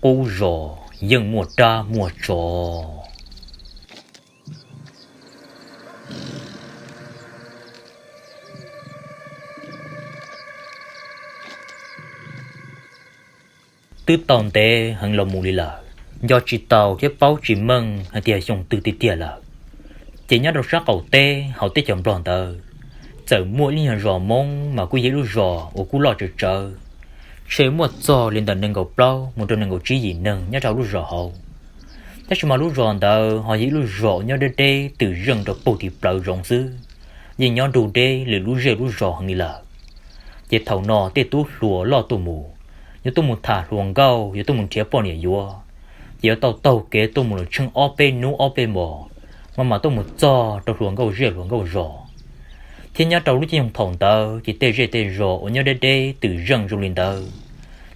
qub zos yeej muaj dab muaj tsov. Twb tau ntev heev los mus li lawm, nco tsis tau thiab paub tsis meej hais tias xyoo twg tiag tiag lawm. Ces nyob rau sab qaum teb hauv teb chaws Nplog ntawd, txawm muaj ib lub nyuag zos Hmoob mas kuj yog ib lub zos uas kuj loj tsawv tsawv, ntshe muaj txog li ntawm nees nkaum plaub mus rau nees nkaum tsib yim neeg nyob rau hauv lub zos hauv. Tab sis mas lub zos ntawd ho yog ib lub zos nyob deb deb twm zeej rau puag tim plawv zoov xwb, yeej nyob nrug deb lwm lub zej lub zos heev li lawm. Ces thaum no tej tub hluas loj tuaj mus, yuav tuaj mus tham hluas nkauj, yuav tuaj mus nrhiav poj niam yuav, ces yuav tau taug kev tuaj mus los tsheej ob peb hnub ob peb hmos, mas mam tuaj mus txog rau hluas nkauj zej hluas nkauj zos. Thiab nyob rau lub caij nyoog thaum ntawd ces tej zej tej zos uas nyob deb deb twm zeej zoo li ntawd,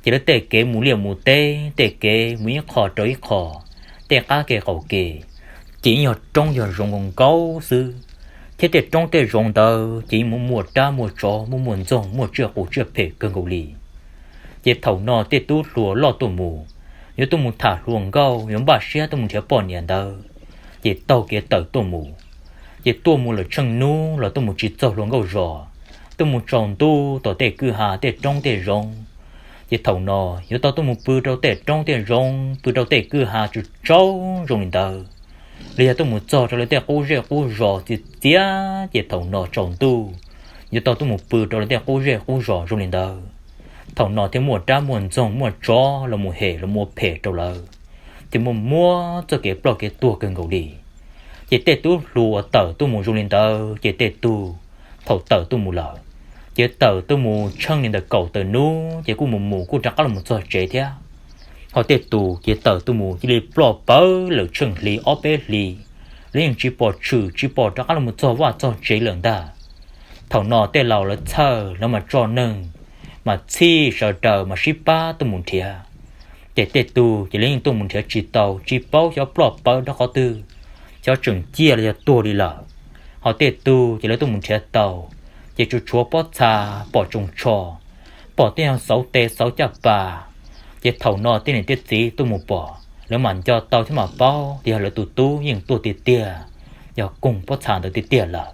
ces lawv tej kev mus liaj mus teb, tej kev mus ib qho rau ib qho, tej qab ke qaum ke, ces yeej yog roob yog zoov nkaus nkaus xwb. Thiab tej roob tej zoov ntawd ces yeej muaj muaj dab muaj tsov, muaj muaj ntxoog, muaj tsiaj qus tsiaj phem kawg nkaus li. Ces thaum no tej tub hluas loj tuaj mus, yuav tuaj mus tham hluas nkauj, yuav npaj siab tuaj mus nrhiav poj niam ntawd, ces taug kev tawm tuaj mus. Ces tuaj mus lawm tsheej hnub los tuaj mus tsis txog hluas nkauj zos, tuaj mus tsaus ntuj tom tej kwj ha tej roob tej zoov. Ces thaum no yuav tau tuaj mus pw rau tej roob tej zoov, pw rau tej kwj ha tsaus tsaus zoo li ntawd, los yog tuaj mus txog rau lawv tej qub zej qub zos txias txias, ces thaum no tsaus ntuj yuav tau tuaj mus pw rau lawv tej qub zej qub zos zoo li ntawd. Thaum no thiaj muaj dab muaj ntxoog muaj tsov los mus hem los mus ua phem rau lawv, ces muaj muab txoj kev ploj kev tuag kawg nkaus li. Ces tej tub hluas tawm tuaj mus zoo li ntawd ces tej tug thaum tawm tuaj mus lawm, ces tawm tuaj mus tsheej li ntawm kaum tawm hnub ces kuj mus mus kuj rov qab los mus txog tsev thiab. Ho tej tug ces tawm tuaj mus cia li ploj pawv lawm tsheej hli ob peb hli, lawv yeej tsis pom tshwm tsis pom rov qab los mus txog vaj txog tsev lawm ntag. Thaum no tej laus lawv txhawj lawv mas tso neeg, mas txhij sawv daws mas sib pab tuaj mus nrhiav. Ces tej tug ces lawv yeej tuaj mus nrhiav tsis tau, tsis paub xyov ploj pawv nrog qhov twg, xyov tseem ciaj los yog tuag li lawm. Ho tej tug ces lawv tuaj mus nrhiav tau, ces tsuas tshuav pob txha pom tsoos tsho, pom tej nyuag xauv tes xauv caj pas. Ces thaum no tej niam tej txiv tuaj mus pom, lawv mam nco tau thiab mam paub tias yog lawv tus tub yeej tuag tiag tiag, yog koog pob txha ntawd tiag tiag lawm.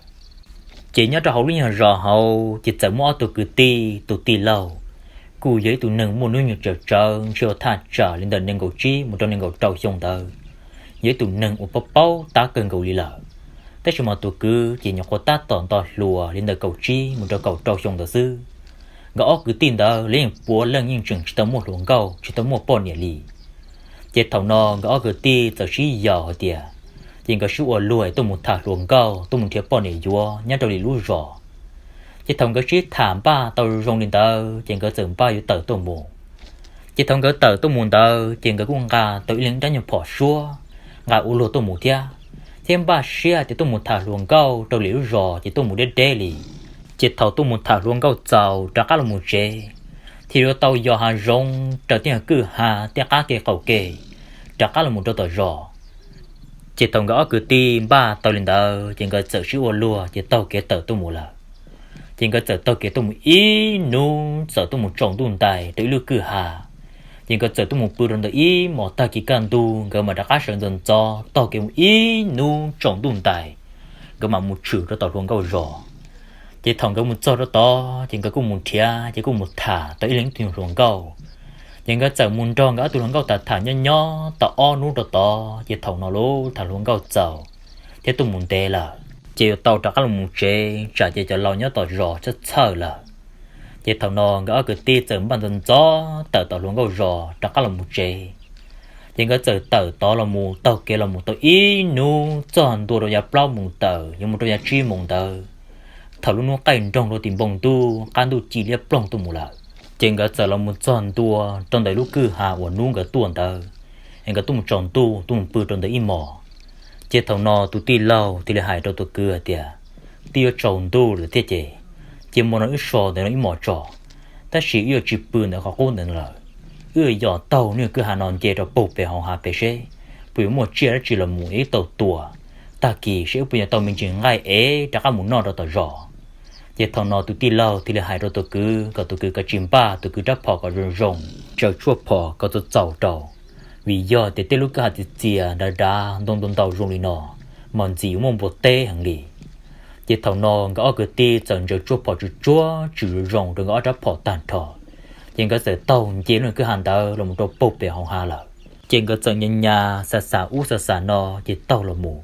Ces nyob rau hauv lub nyuag zos hauv ces txawm muaj ob tug kwv tij, tus tij laug kuj yog ib tug neeg muaj hnub nyoog tsawm tsawv ntshe ua thaj tsam li ntawm nees nkaum tsib mus rau nees nkaum rau xyoo ntawd, yog ib tus neeg uas paub paub tab kawg nkaus li lawm. Tab sis mas tus kwv ces nyuam qhuav tab tom nto hluas li ntawm kaum tsib mus rau kaum rau xyoo ntawd xwb. Nkawd ob kwv tij ntawd lawv yeej puav leej yeej tseem tsis tau muaj hluas nkauj tsis tau muaj poj niam li. Ces thaum no nkawd ob kwv tij txawm sib yaum hais tias, ces nkawd sib ua luag tuaj mus tham hluas nkauj tuaj mus nrhiav poj niam yuav nyob rau lwm lub zos. Ces thaum nkawd sib tham npaj tau zoo li ntawd ces nkawd txawm npaj yuav tawm tuaj mus. Ces thaum nkawd tawm tuaj mus ntawd ces nkawd kuj nqa tau ib leeg rab nyuag phom suab, nqa ua luag tuaj mus thiab, thiab npaj siab tias tuaj mus tham hluas nkauj rau lwm lub zos ces tuaj mus deb deb li. Ces thaum tuaj mus tham hluas nkauj txaus rov qab los mus tsev, thiaj yuav tau yos hav zoov raws tej kwj ha tej qab ke qaum ke rov qab los mus rau tom zos. Ces thaum nkawd ob kwv tij npaj tau li ntawd ces nkawd txawm sib ua luag ces taug kev tawm tuaj mus lawm. Ces nkawd txawm taug kev tuaj mus ib hnub txawm tuaj mus tsaus ntuj ntais rau ib lub kwj ha. Ces nkawd txawm tuaj mus pw rau ntawm ib hmos, tag kis kaj ntug nkawd mam rov qab sawv ntxov ntxov taug kev mus ib hnub tsaus ntuj ntais, nkawd mam mus tshwm rau tom hluas nkauj zos. Ces thaum nkawd mus txog rau tod ces nkawd kuj mus nrhiav ces kuj mus tham tau ib leeg ib tug hluas nkauj. Ces nkawd txawm mus nrog nkawd ob tug hluas nkauj tham tham nyob nyob tau ob hnub rau tod ces thaum no lub tham hluas nkauj txaus thiab tuaj mus ntev lawm, ces yuav tau rov qab los mus tsev tsam ces cov laus nyob tom zos txhawj txhawj lawm. Ces thaum no nkawd ob kwv tij txawm npaj ntxov ntxov tawm tom hluas nkauj zos rov qab los mus tsev. Ces nkawd txawm tawm tod los mus taug kev los mus tau ib hnub txog ntua rau yav plaub moos tawm yuav mus rau yav tsib moos ntawd, thaum lub hnub qaij nroog rau tim npoo ntuj qab ntuj ci liab ploog tuaj mus lawm. Ces nkawd txawm los mus txog ntua rau ntawm lub kwj ha uas hnub nkawd tuaj ntawd, es nkawd tuaj mus tsaus ntuj tuaj mus pw rau ntawd ib hmos. Ces thaum no tus tij laug thiaj li hais rau tus kwv hais tias, twb yuav tsaus ntuj lawm thiab ces, cia hmo no wb so ntawm no ib hmos tso, tab sis wb yuav tsis pw ntawm qhov qub ntawd lawm. Wb yuav yos taug niag kwj ha no nce rau puag pem hauv hav pem seb puas yuav muaj tsiaj dab tsi los mus wb tau tua, tag kis seb wb puas yuav tau me ntsis nqaij ev rov qab mus noj rau tom zos. Ces thaum no tus tij laug thiaj li hais rau tus kwv kom tus kwv kav tsij npaj tus kwv rab phom kom zoo zoo, tsaws tshuaj phom kom txaus txaus rau, Vim yog tias tej lub kwj ha txias txias dav dav ntoo ntau ntau zoo li no, mas ntxim yuav muaj npua teb heev li. Ces thaum no nkawd ob kwv tij txawm ntsaws tsuab phom tsuj tsuab tswm zoo rau nkawd ob rab phom tag nrho, ces nkawd txawm taug nce lub kwj ha ntawd los rau puag pem hauv hav lawm. Ces nkawd txawm nyas nyas xav xav ub xav xav no ces taug los mus.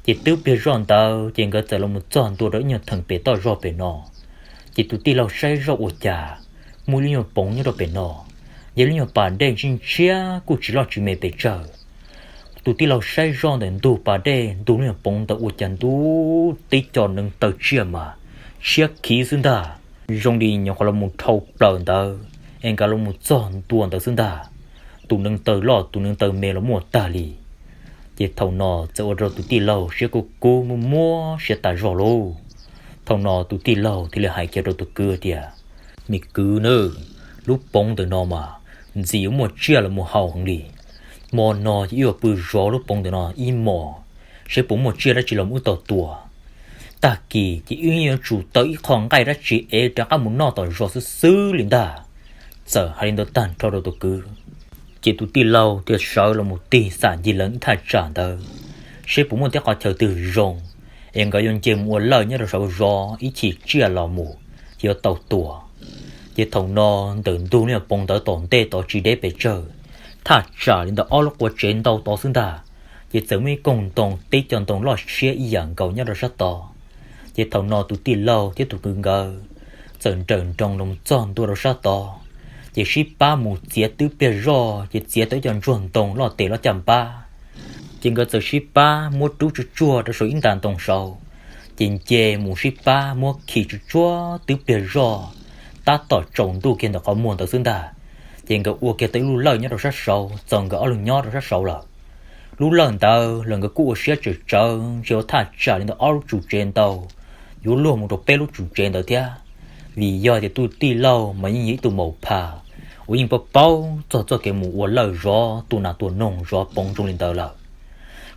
Ces twb pliag zoj ntawd ces nkawd txawm los mus txog ntua rau ib nyuag theem pem toj zog pem no. Ces tus tij laug saib zoj ua cas muaj ib lub nyuag poov nyob rau pem no, yog lub nyuag pas dej ntshiab ntshiab kuj tsis loj tsis me pes tsawg. Tus tij laug saib zoj ntawm ntug pas dej ntug lub nyuag poov ntawd ua cas ntuj tib co neev taw tsiaj mas tshiab khiv xwb ntag, zoo li nyuam qhuav los mus dhau plaws ntawd es nkawd los mus txog ntua ntawd xwb ntag. Tus neev taw loj tus neev taw me los muaj tag li. Ces thaum no txawm ua rau tus tij laug siab kub kub muab muab siab tas zog lauj. Thaum no tus tij laug thiaj li hais kiag rau tus kwv tias, Me kwv na, lub poov ntawm no mas ntxim yuav muaj tsiaj los mus haus heev li. Hmo no ces wb yuav pw zov lub poov ntawm no ib hmos, saib puas muaj tsiaj dab tsi los mus wb tau tua. Tag kis ces wb yuav tsum taw ib qho nqaij dab tsi es rov qab mus noj tom zos xwb xwb li ntag. Txawm hais li ntawd tag nrho rau tus kwv, ces tus tij laug thiaj sawv los mus tig xam ncig lees ib thaj tsam ntawd, saib puas muaj tej qhov chaw twg zoo es nkawd yuav nce mus ua lawj nyob rau saud zov ib chim tsiaj los mus ces yuav tau tua. Ces thaum no ntawm ntug lub nyuag poov ntawd tom ntej tod tsis deb pes tsawg, thaj tsam li ntawm ob lub qua tsev ntau tod xwb ntag, ces txawm muaj ib koog ntoo tib co ntoo loj siab ib yam nkaus nyob rau sab tod. Ces thaum no tus tij laug thiab tus kwv nkawd txawm nrawm nroos los txog ntua rau sab tod, ces sib pab mus txiav twb pliag zoj ces txiav tau ib co ntsuag ntoo loj tes loj caj npab. Ces nkawd txawm sib pab muab rub tsuj tsuag rau saum ib nta ntoo saud, ces nce mus sib pab muab khi tsuj tsuag twb pliag zoj, tab tom tsaus ntuj kiag ntawm qhov muag ntawd xwb ntag. Ces nkawd ua kiag tau ib lub lawj nyob rau sab saud txaus nkawd ob leeg nyob rau sab saud lawm. Lub lawj ntawd los nkawd kuj ua siab tsawm tsawv ntshe ua thaj tsam li ntawm ob lub tsum tsev ntau, yuav luag mus rau peb lub tsum tsev ntawd thiab. Vim yog tias tus tij laug mas yeej yog ib tug maus phas uas yeej paub paub txog txoj kev mus ua lawj zov tua nas tua noog zov poov zoo li ntawd lawm.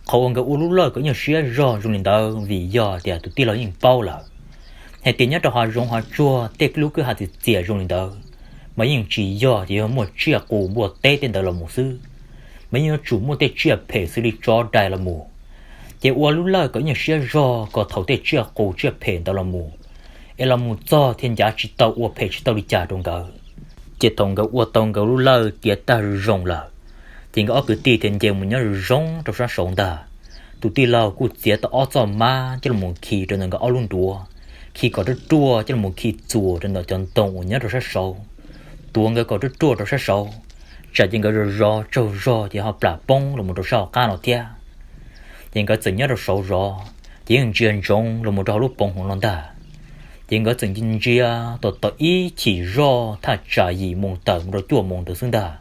Qhov uas nkawd ua lub lawj kom nyuag siab zog zoo li ntawd vim yog tias tus tij laug yeej paub lawm hais tias nyob rau hav zoov hav tsuag tej lub kwj ha txias txias zoo li ntawd, mas yeej tsis yog tias yog muaj tsiaj qus npua teb tej ntawd los mus xwb, mas yeej yuav tsum muaj tej tsiaj phem xws li tsov dais los mus. Ces ua lub lawj kom nyuag siab zog kom thaum tej tsiaj qus tsiaj phem ntawd los mus, es los mus txog thiaj ncav tsis tau ua phem tsis tau li cas rau nkawd. Ces thaum nkawd ua tau nkawd lub lawj tiav tag zoo lawm, ces nkawd ob kwv tij thiaj nce mus nyob zoo zoo rau sab saud ntag. Tus tij laug kuj txiav tau ob txoj mab coj los khi rau ntawm nkawd ob lub nruav, khi kom ruaj ruaj coj los khi txuas rau ntawm cov ntoo uas nyob rau sab saud, tuav nkawd kom ruaj ruaj rau sab saud, tsam ces nkawd zov zov tsaug zog ces ho plam poob los mus rau sab hauv qab no thiab. Ces nkawd txawm nyob rau saud zov, ces yeej ntsia ntsoov los mus rau hauv lub poov hauv no ntag. Ces nkawd txawm ntsia ntsia, tau tau ib chim zoj thaj tsam yim moos tawm mus rau cuaj moos ntawd xwb ntag,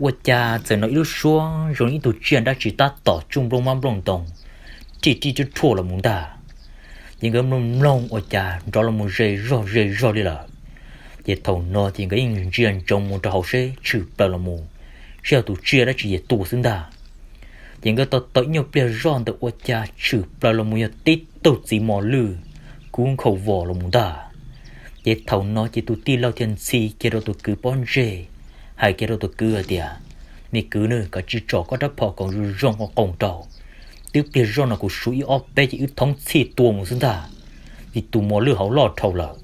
ua cas txawm hnov ib lub suab zoo li ib tug tsiaj dab tsi tab tom tsuj nplooj mab nplooj ntoos, rij rij ruaj ruaj los mus ntag. Ces nkawd mloog mloog ua cas nrov los mus ze zog ze zog li lawm. Ces thaum no ces nkawd yeej ntsia ntsoov mus rau hauv seb tshwm plaws los mus, seb yog tus tsiaj dab tsi es tua xwb ntag. Ces nkawd tau tau ib nyuag pliag zoj ntawd ua cas tshwm plaws los mus yog tib tug txiv mos lwj kub nkhaus vos los mus ntag. Ces thaum no ces tus tij laug thiaj ntxhi kiag rau tus kwv pob ntseg, hais kiag rau tus kwv hais tias, Me kwv, nws koj tsis tsom koj rab phom kom zoo zoo qos qoos rau, twb pliag zoj no kuv suav ib ob peb ces wb thoob txhij tua mus xwb ntag. Vim tus mos lwj hauv loj dhau lawm,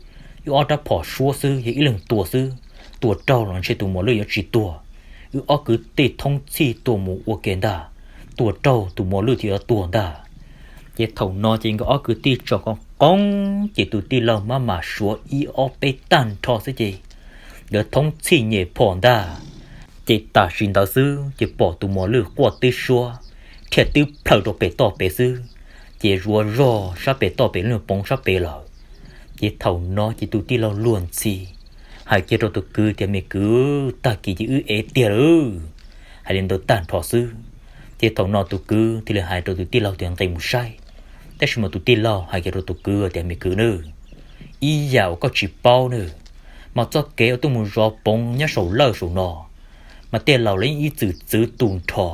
wb ob rab phom suab xwb yog ib leeg tua xwb, tua raug los ntshe tus mos lwj yuav tsis tuag. Wb ob kwv tij thoob txhij tua mus ua ke ntag, tua raug tus mos lwj thiaj yuav tuag ntag. Ces thaum no ces nkawd ob kwv tij tsom qos qoos ces tus tij laug maj mam suav ib ob peb tag nrho xwb ces nkawd thoob txhij nyem phom ntag. Ces tam sim ntawd xwb ces pom tus mos lwj quaj tib suab, thiaj twb plhaw rau pem toj pem xwb, ces zuav zog sab pem toj pem lub poov sab pem lawm. Ces thaum no ces tus tij laug luag ntxhi, hais kiag rau tus kwv tias, Me kwv, tag kis ces wb ev tiag lawm. Hais li ntawd tag nrho xwb, ces thaum no tus kwv thiaj li hais rau tus tij laug tias, Nqis mus saib. Tab sis mas tus tij laug hais kiag rau tus kwv tias, Me kwv nawb, ib yam uas koj tsis paub nawb, mas txoj kev uas tuaj mus zov poov nyob saum lawj saum no, mas tej laus los yeej ib txwm txwv tu nrho.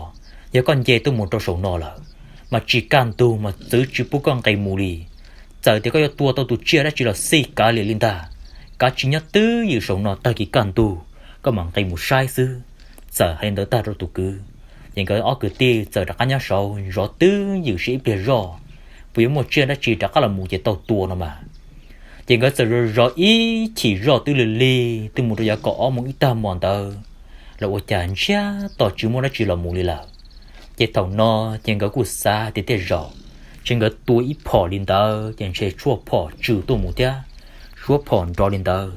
Yog koj nce tuaj mus rau saum no lawm, mas tsis kaj ntug mas txwv tsis pub koj nqis mus li. Txawm tias koj yuav tua tau tus tsiaj dab tsi los xij kav liam li ntag, kav tsis nyob twj ywm saum no, tag kis kaj ntug koj mam nqis mus saib xwb. Txawm hais li ntawd tag rau tus kwv, Ces nkawd ob kwv tij txawm rov qab nyob saud zov twb ywm siab ib pliag zoj, puas yuav muaj tsiaj dab tsi rov qab los mus ces tau tua no mas. Ces nkawd txawm zov zov ib chim zoj twb lig lig twb mus rau yav kaum ob moos ib tag hmo ntawd los ua cas ntsiag to tsis muaj dab tsi los mus li lawm. Ces thaum no ces nkawd kuj xav tias tej zaum ntshe nkawd tua ib phom li ntawd ces ntshe tshuaj phom tsw tuaj mus thiab, tshuaj phom nrov li ntawd,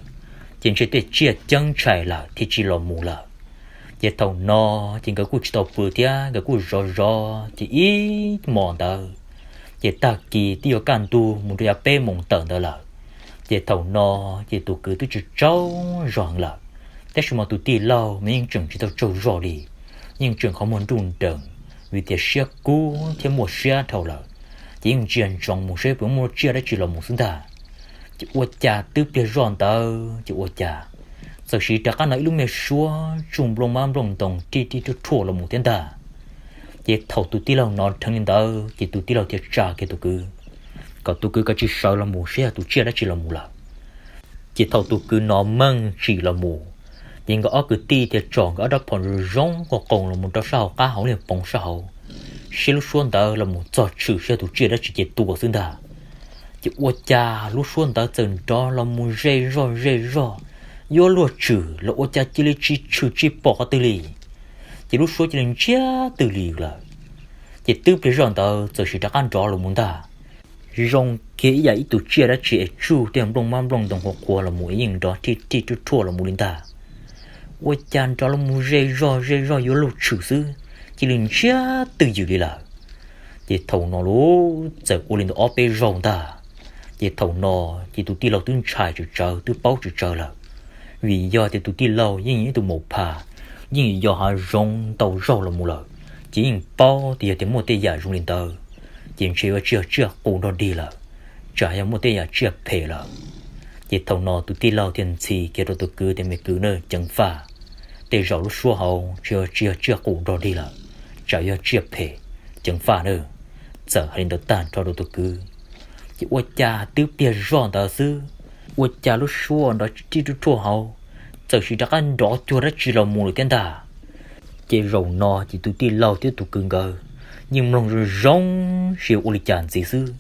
ces ntshe tej tsiaj ceeb ntshai lawm thiaj tsis los mus lawm. Ces thaum no ces nkawd kuj tsis tau pw thiab nkawd kuj zov zov ces ib hmo ntawd, ces tag kis twb yuav kaj ntug mus rau yav peb moos tawm ntawd lawm. Ces thaum no ces tus kwv twb tsaug tsaug zog heev lawm, tab sis mas tus tij laug mas yeej tseem tsis tau tsaug zog li, yeej tseem qhov muag nruj nreem, vim tias siab kub thiab muaj siab dhau lawm, ces yeej ntsia ntsoov mus seb puas muaj tsiaj dab tsi los mus xwb ntag. Ces ua cas twb pliag zoj ntawd ces ua cas txawm siv rov qab hnov ib lub me suab tsuj nplooj mab nplooj ntoos rij rij ruaj ruaj los mus thiab ntag. Ces thaum tus tij laug hnov dheev li ntawd ces tus tij laug thiaj tsa kiag tus kwv, kom tus kwv kav tsij sawv los mus saib yog tus tsiaj dab tsi los mus lawm. Ces thaum tus kwv hnov meej tsim los mus, ces nkawd ob kwv tij thiaj tsom nkawd ob rab phom zoo zoo qos qoos los mus rau sab hauv qab hauv liaj poov sab hauv, saib lub suab ntawd los mus txog tshwm saib yog tus tsiaj dab tsi ces tua xwb ntag. Ces ua cas lub suab ntawd txawm nrov los mus ze zog ze zog, yuav luag tshwm los ua cas cia li tsis tshwm tsis pom qhov twg li. Ces lub suab cia li ntsiag twb li lawm. Ces twb pliag zoj ntawd txawm siv rov qab nrov los mus ntag, zoo kiag ib yam ib tus tsiaj dab tsi es tsuj tej nplooj mab nplooj ntoos qhuav qhuav los mus es yeej nrov rij rij ruaj ruaj los mus li ntag. Ua cas nrov los mus ze zog ze zog yuav luag tshwm xwb, cia li ntsiag twb ywm li lawm. Ces thaum no lub txawm ua li ntawd ob peb zaug ntag. Ces thaum no ces tus tij laug twb ntshai tsawv tsawv twb paub tsawv tsawv lawm, vim yog tias tus tij laug yeej yog ib tug maum phas, yeej yog hav zoov ntau zaug los mus lawm, ces yeej paub tias yog tias muaj tej yam zoo li ntawd, ces ntshe yuav tsis yog tsiaj qus nrog dig lawm, tsam yog muaj tej yam tsiaj phem lawm. Ces thaum no tus tij laug thiaj ntxhi kiag rau tus kwv tias, me kwv na, ceev faj, tej zaum lub suab hauv tsis yog tsiaj qus nrog dig lawm, tsam yog tsiaj phem, ceev faj na. Txawm hais li ntawd tag nrho rau tus kwv, ces ua cas twb pliag zoj ntawd xwb, ua cas lub suab nrov rij rij ruaj ruaj hauv txawm siv rov qab nrov cuag dab tsi los mus lawm thiab ntag. Ces zaum no ces tus tij laug thiab tus kwv nkawd yeej mloog zoo zoo, xyov ua li cas ntxiv xwb.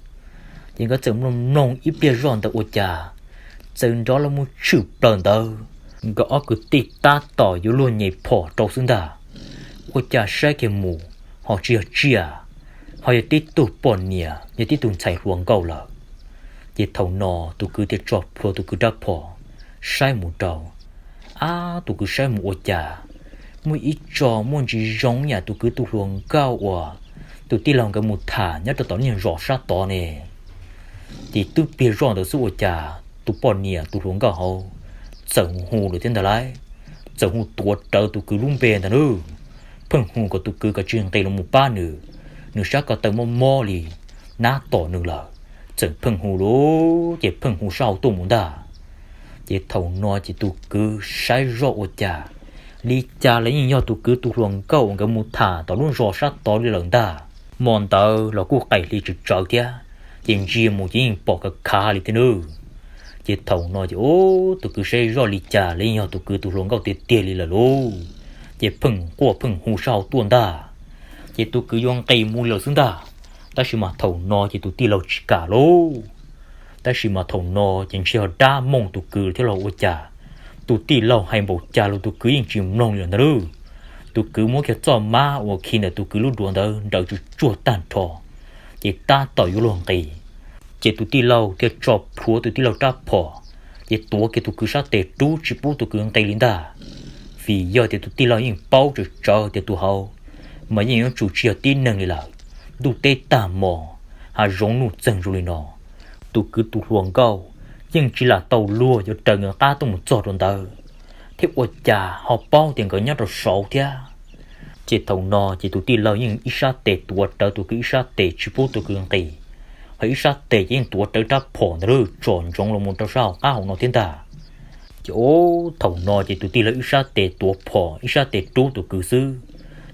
Ces nkawd txawm mloog mloog ib pliag zoj ntawd ua cas txawm nrov los mus tshwm plaws ntawd, nkawd ob kwv tij tab tom yuav luag nyem phom rau xwb ntag. Ua cas saib kiag mus ho tsis yog tsiaj, ho yog tib tug poj niam, yog tib tug ntxhais hluas nkauj lawm. Ces thaum no tus kwv thiaj tso plhuav tus kwv rab phom, saib mus rau, ab, tus kwv saib mus ua cas muaj ib tso muaj ntsis zoo yam tus kwv tus hluas nkauj uas tus tij laug nkawd mus tham nyob rau tom lub nyuag zos sab tod ne. Ces twb pliag zoj ntawd xwb ua cas tus poj niam tus hluas nkauj hauv txawm hu lawm thiab ntag lauj, txawm hu tuav rawv tus kwv lub npe ntag nawb. Pheej hu kom tus kwv kav tsij nqis los mus pab nws, nws sab ko taw mob mob li, nab tom nws lawm. Txawm pheej hu lawm ces pheej hu sab hauv tuaj mus ntag. Ces thaum no ces tus kwv saib zoj ua cas li cas los yeej yog tus kwv tus hluas nkauj uas nkawd mus tham tom lub zos sab tod li lawm ntag. Hmo ntawd los kuj qaim hli tsawv tsawv thiab, ces ntsia mus ces yeej pom kav khav li thiab nawb. Ces thaum no ces tus kwv saib zoj li cas los yeej yog tus kwv tus hluas nkauj tiag tiag li lawm lauj. Ces pheej quaj pheej hu sab hauv tuaj ntag. Ces tus kwv yuav nqis mus li lawm xwb ntag, tab sis mas thaum no ces tus tij laug tsis kam lauj. Tab sis mas thaum no ces ntshe yog dab mooj tus kwv thiab los ua cas, tus tij laug hais npaum cas los tus kwv yeej tsis mloog li lawm ntag lauj. Tus kwv muab kiag txoj mab uas khi ntawm tus kwv lub duav ntawd nrawm tsuj tsuag tag nrho, ces tab tom yuav luag nqis, ces tus tij laug thiaj tso plhuav tus tij laug rab phom, ces tuav kiag tus kwv sab tes rub tsis pub tus kwv nqis li ntag. Vim yog tias tus tij laug yeej paub tsawv tsawv tias tus hauv mas yeej yuav tsum tsis yog tib neeg li lawm. Ntuj teb tag hmo, hav zoov nuj txeeg zoo li no, tus kwv tus hluas nkauj yeej tsis lam tau luag yuav raws nkawd qab tuaj mus txog rau ntawd, thiab ua cas ho paub tias nkawd nyob rau saud thiab. Ces thaum no ces tus tij laug yeej ib sab tes tuav rawv tus kwv ib sab tes tsis pub tus kwv nqis, ho ib sab tes ces yeej tuav rawv rab phom ntawd tsom ntsoov los mus rau sab hauv qab hauv no thiab ntag. Ces thaum no ces tus tij laug ib sab tes tuav phom ib sab tes rub tus kwv xwb,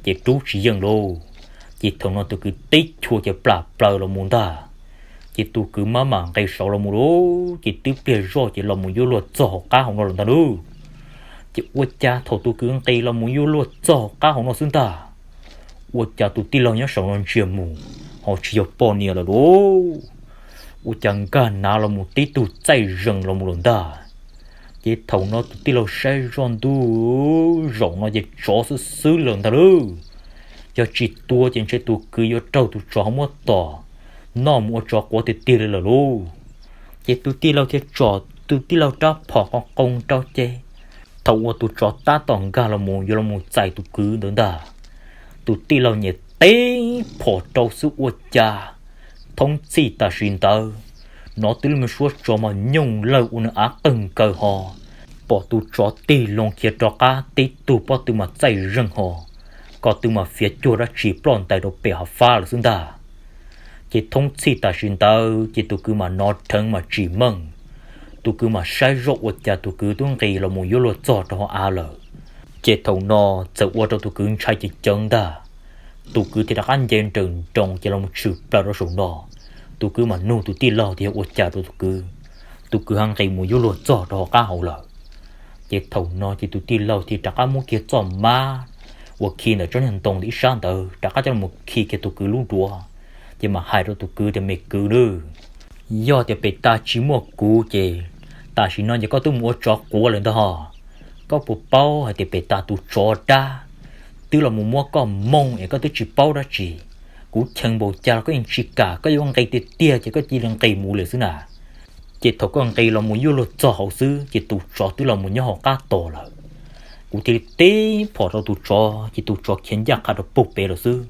ces rub tsis yeej lauj. Ces thaum no tus kwv tib chua ces plam plaws los mus ntag. Ces tus kwv maj mam nqis saud los mus lauj, ces twb pliag zoj ces los mus yuav luag txog hauv qab hauv no lawm ntag lauj. Ces ua cas thaum tus kwv nqis los mus yuav luag txog hauv qab hauv no xwb ntag, Ua cas tus tij laug nyob saum no ntsia mus ho tsis yog poj niam lawm lauj? Ua cas nkag nav los mus tib tug txaij zees los mus lawm ntag. Ces thaum no tus tij laug saib zoj ntuj, zaum no ces tsov xwb xwb lawm ntag lauj. Yog tsis tua ces ntshe tus kwv yuav raug tus tsov ho muab tom noj mus ua tsov quav tiag tiag li lawm lauj. Ces tus tij laug thiaj tsom tus tij laug rab phom qoo qoo rau ces thaum uas tus tsov tab tom nkag los mus yuav los mus txais tus kwv ntawd ntag, tus tij laug nyem teb phom rau xwb ua cas thoob txhij tam sim ntawd, hnov twb lub me suab tsov mas nyooj lawg ua nws av qawg nkaws ho pom tus tsov tig loo khiav rov qab tib tug pob tw mas txaij zeeg ho, ko tw mas fiav cuag dab tsi ploj ntais rau pem hav fab lawm xwb ntag. Ces thoob txhij tam sim ntawd ces tus kwv mas hnov dheev mas tsim meej. Tus kwv mas saib zoj ua cas tus kwv twb nqis los mus yuav luag txog rau hauv av lawm. Ces thaum no txawm ua rau tus kwv ntshai ceev ceev ntag. Tus kwv thiaj rov qab nce nrawm nroos ces los mus tshwm plaws rau saum no. Tus kwv mas nug tus tij laug tias yog ua cas rau tus kwv, tus kwv ho nqis mus yuav luag txog rau hauv qab hauv lawm. Ces thaum no ces tus tij laug thiaj rov qab muab kiag txoj mab uas khi ntawm tsob niag ntoo ntawm ib sab ntawd rov qab coj los khi kiag tus kwv lub duav, ces mas hais rau tus kwv tias me kwv nawb, yog tias pem tas tsis muaj kuv ces tam sim no ces koj twb mus ua tsov quav lawm ntag ho. Koj puas paub hais tias pem tas tus tsov dab twb los mus muab koj mooj es koj twb tsis paub dab tsi. Kuv cheem npaum cas los koj yeej tsis kam, koj yuav nqis tiag tiag ces koj cia li nqis mus lawm xwb na. Ces thaum koj nqis los mus yuav luag txog hauv xwb ces tus tsov twb los mus nyob hauv qab tos lawm. Kuv thiaj li teb phom rau tus tsov ces tus tsov khiav ncaj qha rau puag pem lawm xwb.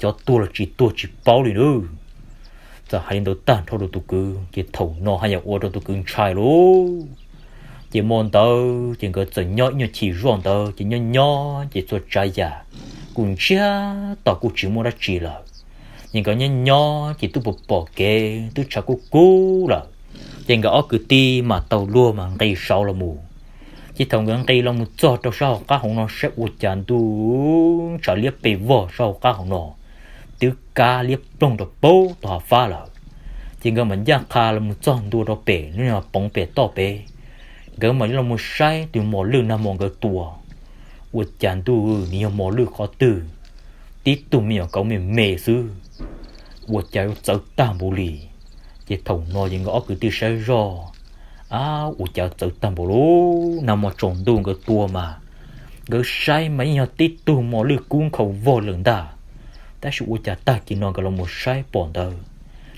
Cov tuag los tsis tuag tsis paub li nawb. Txawm hais li ntawd tag nrho rau tus kwv ces thaum no haj yam ua rau tus kwv ntshai lauj. Ces hmo ntawd ces nkawd txawm nyob ib nyuag chim zoj ntawd ces nyob nyob ces txhua tsav yam kuj ntsiag to kuj tsis muaj dab tsi lawm. Ces nkawd nyob nyob ces twb pom pom kev twb tshav kub kub lawm. Ces nkawd ob kwv tij mam tau luag mas nqis saud los mus. Ces thaum nkawd nqis los mus txog rau sab hauv qab hauv no saib ua cas ntuj, tshav liab pes vog sab hauv qab hauv no twb kab liab ploog rau puag tom hav fab lawm. Ces nkawd mam ncaj qha los mus txog ntua rau pem lub niag poov pem toj pem. Nkawd mam li los mus saib tus mos lwj nag hmo nkawd tua, ua cas ntuj, nws yog mos lwj qhov twg, tib tug me nyuam kauv me me xwb, ua cas yuav txawv tag npaum li. Ces thaum no ces nkawd ob kwv tij saib zoj, ab, ua cas txawv tag npaum li, nag hmo tsaus ntuj nkawd tua mas nkawd saib mas yeej yog tib tug mos lwj kub nkhaus vog lawm ntag, tab sis ua cas tag kis no nkawd los mus saib pom ntawd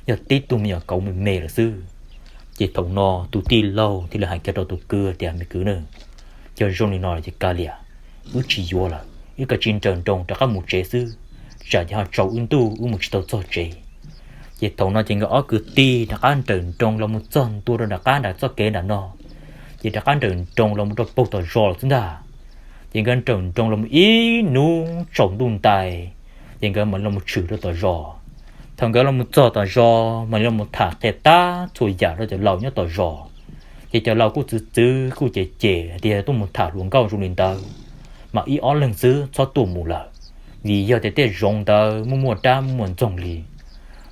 yog tib tug me nyuam kauv me me lawm xwb. Ces thaum no tus tij laug thiaj li hais kiag rau tus kwv tias me kwv na, yog zoo li no lawm ces kav liam, wb tsis yuav lawm, wb kav tsij nrawm nroos rov qab mus tsev xwb, tsam ces ho tsaus wb ntuj wb mus tsis tau txog tsev. Ces thaum no ces nkawd ob kwv tij rov qab nrawm nroos los mus txog ntua rau nram qab nram txoj kev nram no, ces rov qab nrawm nroos los mus rau puag tom zos lawm xwb ntag. Ces nkawd nrawm nroos los mus ib hnub tsaus ntuj ntais, ces nkawd mam los mus tshwm rau tom zos. Thaum nkawd los mus txog tom zos mam li los mus tham qhia tab txhua yam rau cov laus nyob tom zos. Ces cov laus kuj txwv txwv kuj cem cem tias tuaj mus tham hluas nkauj zoo li ntawd mas ib ob leeg xwb txhob tuaj mus lawm, vim yog tias tej zoov ntawd muaj muaj dab muaj muaj ntxoog li.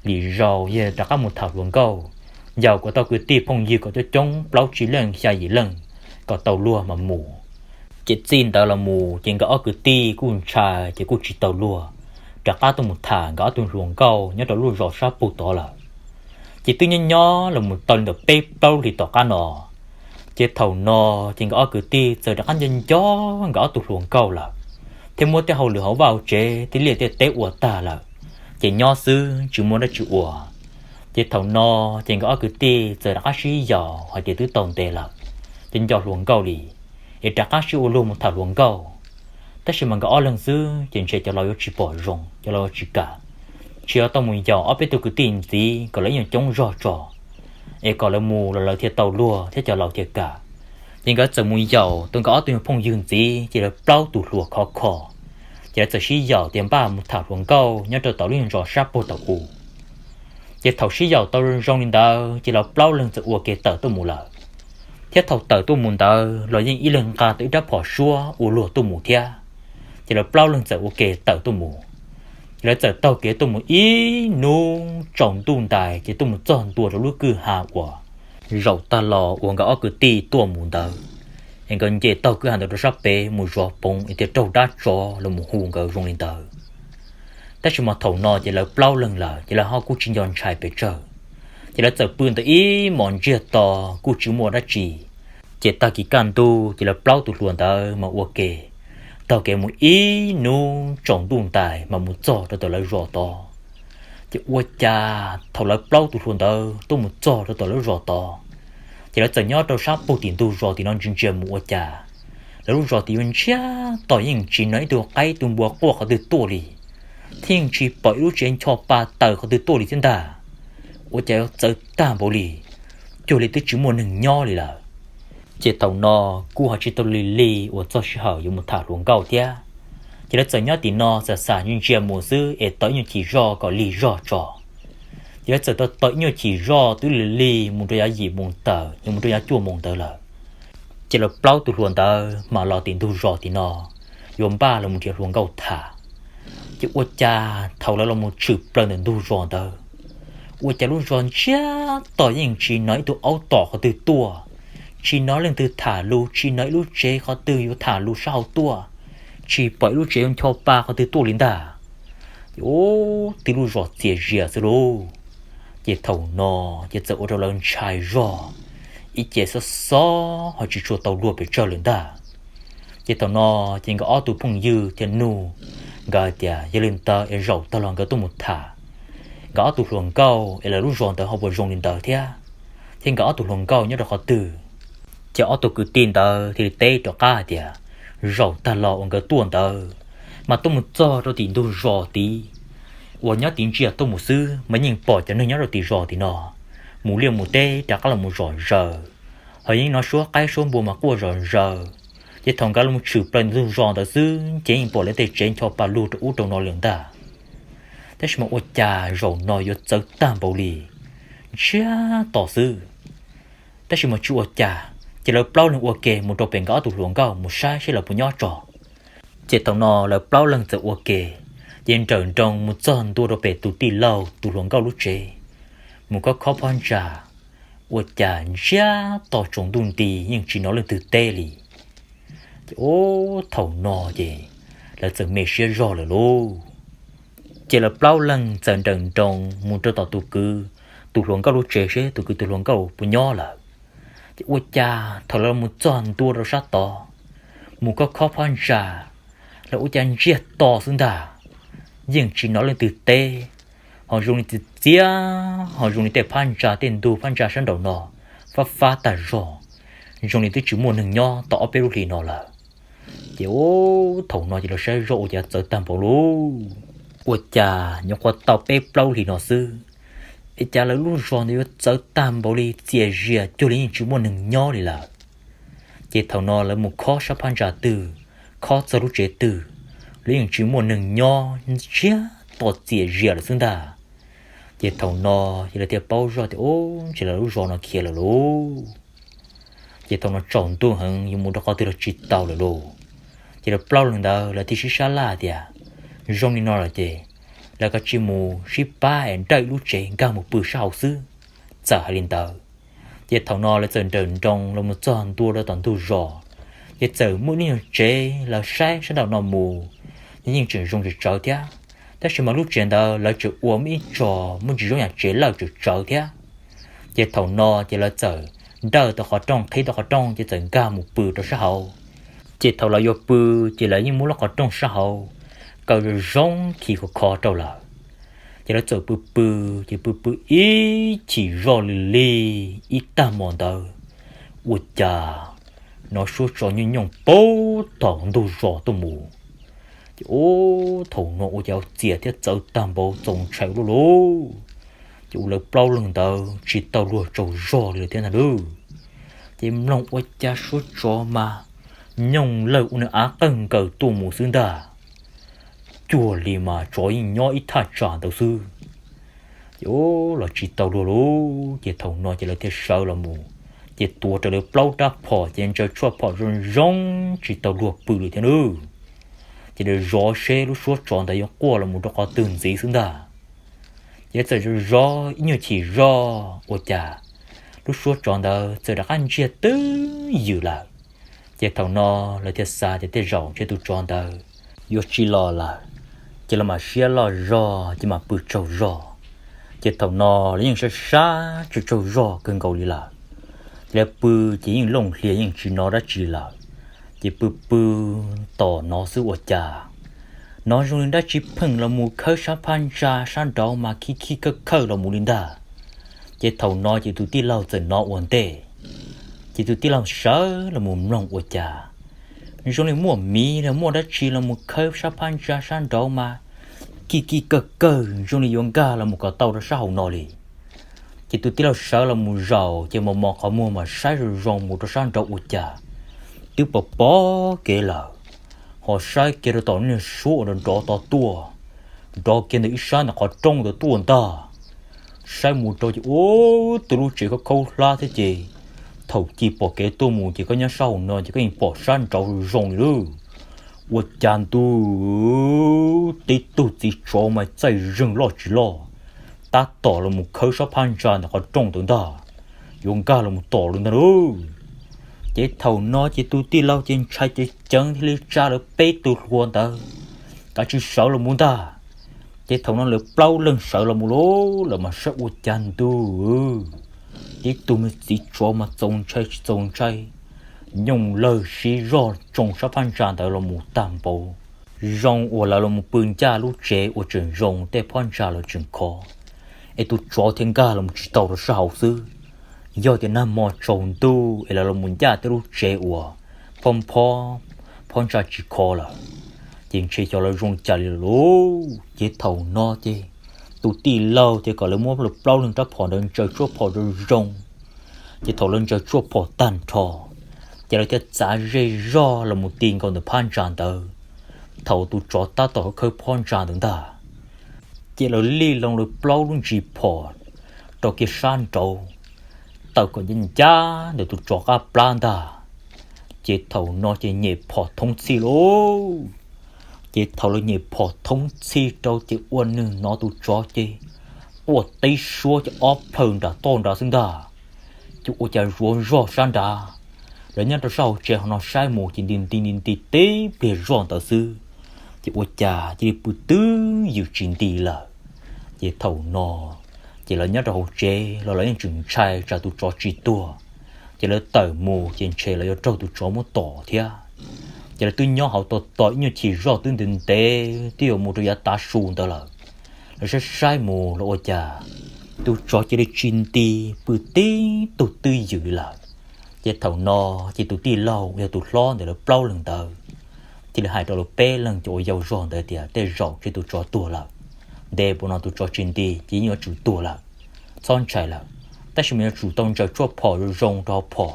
Lwm zaus yog rov qab mus tham hluas nkauj, yaum kom tau kwv tij phooj ywg kom coob coob plaub tsib leej xya yim leej kom tau luag mas mus. Ces txij ntawd los mus ces nkawd ob kwv tij kuj ntshai ces kuj tsis tau luag rov qab tuaj mus tham nkawd ob tug hluas nkauj nyob rau lub zos sab puag tod lawm. Ces twb nyob nyob los mus tau li ntawm peb plaub hlis tom qab no, ces thaum no ces nkawd ob kwv tij txawm rov qab nco nco nkawd ob tug hluas nkauj lawm, thiab muab tej hauj lwm hauv vaj hauv tsev tej liaj tej teb ua tag lawm, ces nyob xwb tsis muaj dab tsi ua. Ces thaum no ces nkawd ob kwv tij txawm rov qab sib yaum hais tias twb tau ntev lawm, ces nco hluas nkauj li, es rov qab sib ua luag mus tham hluas nkauj. Tab sis mas nkawd ob leeg xwb ces ntshe cov laus yuav tsis pom zoo, cov laus yuav tsis kam. Tsis yog tau mus yaum ob peb tug kwv tij ntxiv kom lawv ib nyuag coob zog tso, es kom lawv mus los lawv thiaj tau luag thiab cov laus thiaj kam. Ces nkawd txawm mus yaum tau nkawd ob tug phooj ywg ntxiv ces lawv plaub tus hluas khov kho, ces lawv txawm sib yaum tias npaj mus tham hluas nkauj nyob rau tom lub zos sab puag tom u. Ces thaum sib yaum tau zoo li ntawd ces lawv plaub leeg txawm ua ke tawm tuaj mus lawm. Thiab thaum tawm tuaj mus ntawd los yeej ib leeg nqa tau ib rab phom suab ua luag tuaj mus thiab. Ces lawv plaub leeg txawm ua ke tawm tuaj mus. Ces lawv txawm taug kev tuaj mus ib hnub tsaus ntuj ntais ces tuaj mus txog ntua rau lub kwj ha uas zaum tag los uas nkawd ob kwv tij tuaj mus ntawd, es nkawd nce taug kwj ha ntawd rau sab pem mus zov poov es thiaj raug dab tsov los mus hu nkawd zoo li ntawd. Tab sis mas thaum no ces lawv plaub leeg lawm ces lawv ho kuj tsis nco ntshai pes tsawg. Ces lawv txawm pw ntawd ib hmos ntsiag to kuj tsis muaj dab tsi. Ces tag kis kaj ntug ces lawv plaub tus hluas ntawd mas ua ke taug kev mus ib hnub tsaus ntuj ntais mas mus txog rau tom lawv zos tod. Ces ua cas thaum lawv plaub tus hluas ntawd tuaj mus txog rau tom lawv zos tod, ces lawv txawm nyob rau sab pug tim ntug zos tim no ntsia ntsia mus ua cas lawv lub zos tim yuav ntsiag to yeej tsis hnov ib tug qaib tus npua quaj qhov twg tuaj li, thiab yeej tsis pom ib lub tsev ncho pa taws qhov twg tuaj li thiab ntag. Ua cas yuav txawv tag npaum li, cuag li twb tsis muaj neeg nyob li lawm. Ces thaum no kuj ho tsis tau lig lig uas txog sij hawm yuav mus tham hluas nkauj thiab. Ces lawv txawm nyob tim no xam xam ntsia ntsia mus xwb es tos ib nyuag chim zoj kom lig zog tso. Ces lawv txawm tos tos ib nyuag chim zoj twb lig lig mus rau yav yim moos tawm yuav mus rau yav cuaj moos ntawd lawm. Ces lawv plaub tus hluas ntawd mam los tim ntug zos tim no yuav npaj los mus nrhiav hluas nkauj tham. Ces ua cas thaum lawv los mus tshwm plaws ntawm ntug zos ntawd, ua cas lub zos ntsiag to yeej tsis hnov ib tug aub tom qhov twg tuaj, tsis hnov leej twg tham lus, tsis hnov ib lub tsev qhov twg yuav tham lus sab hauv tuaj, tsis pom ib lub tsev yuav ncho pa qhov twg tuaj li ntag. Ces ub, tib lub zos txias zias xwb lauj. Ces thaum no ces txawm ua rau lawv ntshai zog, ib ce xob xob ho tsis tshua tau luag pes tsawg lawm ntag. Ces thaum no ces nkawd ob tug phooj ywg thiaj nug nkawd tias, yog li ntawd es zaum tag los nkawd tuaj mus tham nkawd ob tug hluas nkauj es lawv lub zos ntawd ho puas zoo li ntawd thiab, thiab nkawd ob tug hluas nkauj nyob rau qhov twg? Ces ob tug kwv tij ntawd thiaj li teb rov qab hais tias, zaum tag los uas nkawd tuaj ntawd mas tuaj mus txog rau tim ntug zos tid uas nyob tid ntsia tuaj mus xwb mas yeej pom cov neeg nyob rau tim zos tim no mus liaj mus teb rov qab los mus zom zaws, ho yeej hnov suab qaib suab npua mas quaj zom zaws. Ces thaum nkawd los mus tshwm plaws ntug zos ntawd xwb ces yeej pom lawv tej tsev ncho pa lug rau ub rau no li ntag. Tab sis mas ua cas zaum no yuav txawv tag npaum li, ntsiag to xwb. Tab sis mas tsis ua cas, ces lawv plaub leeg ua ke mus rau pem nkawd ob tug hluas nkauj mus saib saib lawv puas nyob tso. Ces thaum no lawv plaub leeg txawm ua ke, ces nrawm nroos mus txog ntua rau pem tus tij laug tus hluas nkauj lub tsev, mus khob khob phab ntsa. Ua cas ntsiag to tsaus ntuj nti yeej tsis hnov leej twg teb li. Ces ub, thaum no ces lawv txawm me siab zog lawm lauj. Ces lawv plaub leeg txawm nrawm nroos mus rau tom tus kwv tus hluas nkauj lub tsev seb tus kwv tus hluas nkauj puas nyob lawm. Ces ua cas thaum lawv mus txog ntua rau sab tod, mus khob khob phab ntsa, los ua cas ntsiag to xwb ntag, yeej tsis hnov leej twg teb. Ho zoo li txiv txiab, ho zoo li tej phab ntsa, tej ntug phab ntsa sab nraum no fab fab tag zog, zoo li twb tsis muaj neeg nyob tau ob peb lub hlis no lawm. Ces ub, thaum no ces lawv saib zoj ua cas txawv tag npaum lauj. Ua cas nyuam qhuav tau peb plaub hlis no xwb, es cas lawv lub zos ntawd yuav txawv tag npaum li, txias zias cuag li yeej tsis muaj neeg nyob li lawm. Ces thaum no lawv mus khob sab phab ntsa twg, khob txog lub tsev twg, los yeej tsis muaj neeg nyob, ntsiag to txias zias lawm xwb ntag. Ces thaum no ces lawv thiaj paub zoj tias, ub, ntshe lawv lub zos no khiav lawm lauj. Ces thaum no tsaus ntuj heev yuav mus rau qhov twg los tsis tau lawm lauj. Ces lawv plaub leeg ntawd lawv thiaj sib sab laj tias, zoo li no lawm ces lawv kav tsij mus sib pab es nrawj ib lub tsev nkag mus pw sab hauv xwb, txawm hais li ntawd. Ces thaum no lawv txawm nrawm nroos los mus txog ntua rau tom ntug zos, ces txawm muaj ib nyuag tsev lawv saib sab nraum no mus, yeej tseem zoo tsawv tsawv thiab. Tab sis mas lub tsev ntawd lawv tseem ua muaj ib tso muaj ntsis zoo yam tsev lawj tsawv tsawv thiab. Ces thaum no ces lawv txawm nrawj tau qhov rooj, qhib tau qhov rooj ces txawm nkag mus pw rau sab hauv. Ces thaum lawv yuav pw, ces lawv yeej muab lub qhov rooj sab hauv kaw zoo zoo khi khov kho rau lawm. Ces lawv txawm pw pw, ces pw pw ib chim zoj li li ib tag hmo ntawd, ua cas hnov suab tsov nyooj nyooj puag tom ntug zos tuaj mus. Ces ub, thaum no ua cas txias thiab txawv tag npaum txaus ntshai ua luaj lauj. Ces ua lawv plaub leeg ntawd tsis tau luag tsaug zog li lawm thiab ntag lauj. Ces mloog ua cas suab tsov mas nyooj lawg ua nws av qawg nkaws tuaj mus xwb ntag. Cuag li mas tsov yeej nyob ib thaj tsam ntawd xwb. Ces ub, los tsis tau luag lauj. Ces thaum no ces lawv thiaj sawv los mus, ces tuav raws li plaub rab phom ces ntsaws tshuaj phom zoo zoo tsis tau luag pw li thiab nawb. Ces lawv zov seb lub suab tsov ntawd yuav quaj los mus rau qhov twg ntxiv xwb ntag. Ces txawm zov zov ib nyuag chim zoj ua cas lub suab tsov ntawd txawm rov qab ntsiag twb ywm lawm. Ces thaum no lawv thiaj xav tias tej zaum ntshe tus tsov ntawd yuav tsis los lawm. Ces lawv mam siab loj zog ces mam pw tsaug zog. Ces thaum no lawv yeej sab sab tsaug tsaug zog kawg nkaus li lawm. Ces lawv pw ces yeej looj hlias yeej tsis hnov dab tsi lawm. Ces pw pw tos hnov xwb ua cas hnov zoo li dab tsi pheej los mus khawb sab phab ntsa sab nraud mas khij khij khawj khawj los mus li ntag. Ces thaum no ces tus tij laug txawm hnov ua ntej. Ces tus tij laug sawv los mus mloog ua cas zoo li muaj miv los muaj dab tsi los mus khawb sab phab ntsa sab nraud mas khij khij khawj khawj zoo li yuav nkag los mus kom tau rau sab hauv no li. Ces tus tij laug sawv los mus zaum ces mos mos qhov muag mas saib zoo zoo mus rau sab nraud ua cas twb pom pom kev lawm. Ho saib kiag rau tom niag suab uas nrov nrov to tuaj, nrov kiag ntawm ib sab ntawm qhov rooj ntawd tuaj ntag. Saib mus rau ces ua tus lub tsev khaub khaub hlab thiab ces thaum ci pom kev tuaj mus ces koj nyob sab hauv no ces koj yeej pom sab nraud zoo li lub. Ua cas ntuj, tib tug txiv tsov mas txaij zeeg loj tsis loj tab tom los mus khawb sab phab ntsa ntawm qhov rooj ntawd ntag, yuav nkag los mus tom li ntag lauj. Ces thaum no ces tus tij laug ces ntshai ceev ceev thiaj li tsa lawv peb tug hluas ntawd kav tsij sawv los mus ntag. Ces thaum no lawv plaub leeg sawv los mus lauj, lawv mas saib ua cas ntuj, tib tug me txiv tsov mas txaus ntshai tsis txaus ntshai, nyooj lawg sib zog tsoo sab phab ntsa ntawd los mus tag npaum zoo uas lawv los mus pw ncaj lub tsev uas tseem zoo tej phab ntsa los tseem khov, es tus tsov thiaj nkag los tsis tau rau sab hauv xwb. Yog tias nag hmo tsaus ntuj es lawv los mus ncaj tej lub tsev uas phob phob, phab ntsa tsis khov lawm, ces ntshe xyov lawv zoo li cas li lawm lauj. Ces thaum no ces tus tij laug ces kom lawv muab lawv plaub leeg rab phom ntawd ntsaws tshuaj phom zoo zoo. Ces thaum lawv ntsaws tshuaj phom tag nrho, ces lawv thiaj txav zej zog los mus ti nkaus ntawm phab ntsa ntawd, thaum tus tsov tab tom khawb phab ntsa ntawd ntag. Ces lawv lij loo lawv plaub lub ntsis phom rau kiag sab nraud, tawm kom ncaj ncaj ntawm tus tsov qab plab ntag. Ces thaum no ces nyem phom thoob txhij lauj. Ces thaum lawv nyem phom thoob txhij rau ces ua nws hnov tus tsov ces quaj tib suab ces ob plhaw nram toj nrad xwb ntag. Ces ua cas zuav zog sab nrad, lawv nyob rau sab hauv tsev ho no saib mus ces nti nti nti nti tib pliag zoj ntawd xwb, ces ua cas cia li pw twb ywm tsis nti lawm. Ces thaum no ces lawv nyob rau hauv tsev los lawv yeej tseem ntshai tsam tus tsov tsis tuag, ces lawv tawm mus ces ntshe lawv yuav raug tus tsov muab tom thiab. Ces lawv twb nyob hauv tos tos ib nyuag chim zoj twb ntev ntev twb yuav mus rau yav tav su ntawd lawm. Lawv saib saib mus los ua cas tus tsov cia li tsis nti, pw tib tug twb ywm lawm. Ces thaum no ces tus tij laug yog tus hlob ntawm lawv plaub leeg ntawd thiaj li hais rau lawv peb leeg cov uas yau zog ntawd tias tej zaum ces tus tsov tuag lawm, ntev npaum no tus tsov tsis nti ces yeej yuav tsum tuag lawm, txhob ntshai lawm, tab sis mas yuav tsum tau ntsaws tshuaj phom zoo zoo rau hauv phom,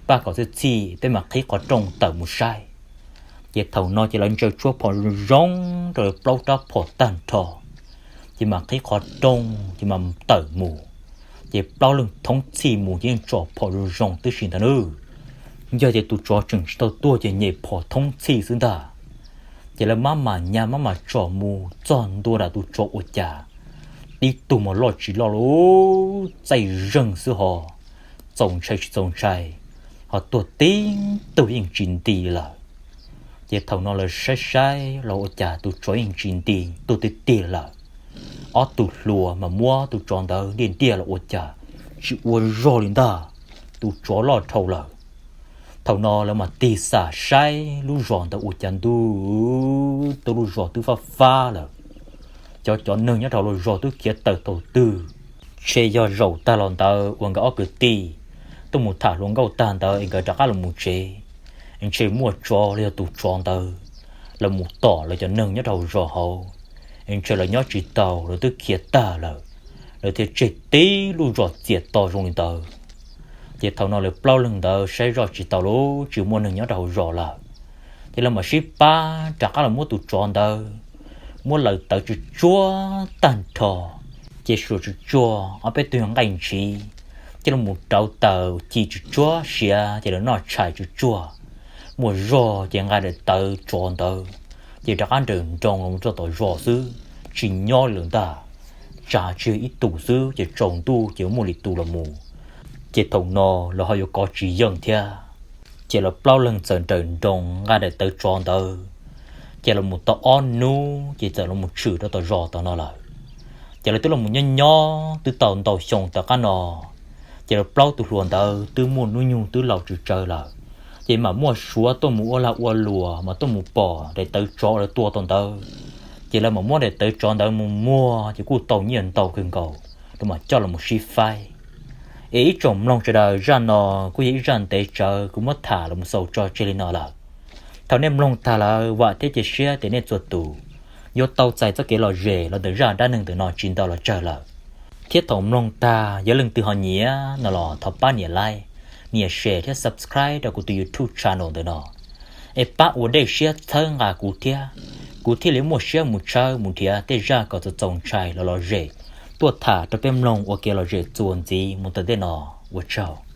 pab kom txhij txhij peb mam qhib qhov rooj tawm mus saib. Ces thaum no ces lawv ntsaws tshuaj phom zoo zoo rau lawv plaub rab phom tag nrho, ces mam qhib qhov rooj ces mam tawm mus. Ces plaub leeg thoob txhij mus ces yeej tsom phom zoo zoo tib si ntag nawb. Yog tias tus tsov tseem tsis tau tuag ces nyem phom thoob txhij xwb ntag. Ces lawv mab mam nyas mab mam tsom mus txog ntua nram tus tsov ua cas tib tug mas loj tsis loj lauj, txaij zeeg xwb ho, txaus ntshai tsis txaus ntshai, ho tuag tib tug yeej tsis nti lawm. Ces thaum no lawv saib saib los ua cas tus tsov yeej tsis nti, tuag tiag tiag lawm. Ob tug hluas mas muab tus tsov ntawd ntiaj ntiaj los ua cas tsis ua zog li ntag, tus tsov loj dhau lawm. Thaum no lawv mam tig xam saib lub zos ntawd ua cas ntuj, tus lub zos twb fab fab lawm. Cov cov neeg nyob rau hauv zos twb khiav tawm thaum twg, ntshe yog zaum tag los ntawd uas nkawd ob kwv tij tuaj mus tham hluas nkauj tag ntawd es nkawd rov qab los mus tsev, ntshe muaj tsov los yog tus tsov ntawd los mus tom lawv cov neeg nyob rau hauv zos hauv, ntshe lawv nyob tsis tau lawv twb khiav tag lawm, lawv thiaj tseg tib lub zos txias to zoo li ntawd. Ces thaum no lawv plaub leeg ntawd saib zoj tsis tau lub tsis muaj neeg nyob rau hauv zos lawm, ces lawv mam sib pab rov qab los muab tus tsov ntawd muab laws tawv tsuj tsuag tag nrho, ces suas tsuj tsuag ob peb tug nqaij ntshiv, ces los mus rauv taws ci tsuj tsuag siav ces lawv noj tshais tsuj tsuag, muaj zog ces nqa daim tawv tsov ntawd, ces rov qab nrawm nroos los rau tom zos xwb tsis nyob li lawm ntag. Tsam tsis yog ib tus xwb ces tsaus ntuj ces muaj li tus los mus, ces thaum no lawv ho yuav kov tsis yeej thiab. Ces lawv plaub leeg txawm nrawm nroos nqa daim tawv tsov ntawd, Ces los mus tau ob hnub ces txawm los mus tshwm rau tom zos tom no lawm. Ces lawv twb los mus nyob nyob twb tau ntau xyoo tom qab no, ces lawv plaub tus hluas ntawd twb muaj hnub nyoog twb laus tsawv tsawv lawm. Ces mam muaj suav tuaj mus ua lag ua luam mas tuaj mus pom daim tawv tsov lawv tua tau ntawd. Ces lawv mam muab daim tawv tsov ntawd mus muag ces kuj tau nyiaj ntau kawg nkaus, lawv mam coj los mus sib faib. Es ib tsoom mloog sawv daws, zaj no kuj yog ib zaj ntev tsawv kuv muab tham los mus xaus tso tseg li no lawm. Thaum nej mloog tag lawm vam thiab cia siab tias nej txhua tus yuav tau txais txoj kev lom zem los ntawm zaj dab neeg ntawm no tsis ntau los tsawg lawm. Thiab thaum mloog tag yog leej twg ho nyiam no los thov pab nias like, nias share thiab subscribe rau kuv tus YouTube channel ntawm no, es pab ua dej siab txhawb nqa kuv thiab, kuv thiaj li muaj siab mus tshawb mus nrhiav tej zaj kom txaus txaus ntshai los lom zem tuaj tham rau peb mloog ua kev lom zem txuas ntxiv mus tom ntej no. Ua tsaug.